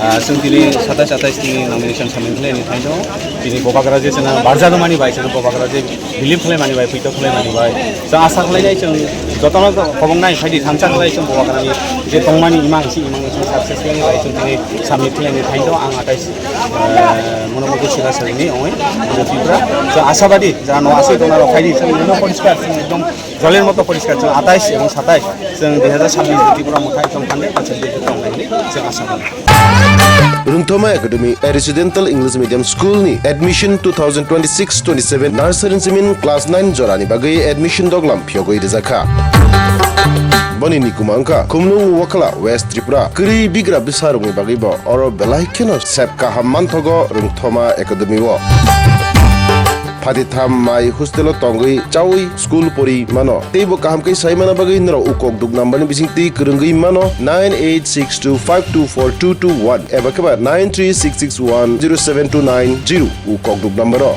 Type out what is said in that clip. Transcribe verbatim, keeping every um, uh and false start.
Ah, chwng tini satais atais ni nomination submit khlaini thai tongo. Tini Bubagra je chwngno barjak mani bai, chwngno Bubagra je believe khlaimani bai, poito khlaimani bai. Chwng asa khlainai chwng jotono khobongnai phaidi thansa khlai chwng Bubagrani je tongmani imang si imang chwng success khlaini bai chwng tini submit khlaini thai tongo. Ang atais, eh, mono mokol sira sarini ongoi Tripura. Chwng asabadi jara no asoi tongnai rok phaidi chwng no poriskar chwng ekdom Joler moto poriskar chwng atais ebong satais chwng dui hazar sabbish Tripura motha ekdom hundred percent dui tong hinwi chwng asa khlaio. Rwngthoma Academy, a residential English medium school ni admission two thousand twenty-six twenty-seven nursery simin class nine jorani bagwi admission doglam phiyogwi rijak kha. Boni ni kuma wngkha Khumlung Wakhala, West Tripura. Kwrwi bigra bwsa rokni bagwi bo oro belai kheno sep kaham manthogo Rwngthoma Academy o. Phatitham mai hostel o tongwi chawi school pori mano. Teibo kaham khe sai mana bagwi norok ukok duk number ni bising twi kwrwngwi mano nine eight six two five two four two two one eba khe ba nine three six six one zero seven two nine zero ukok duk number o.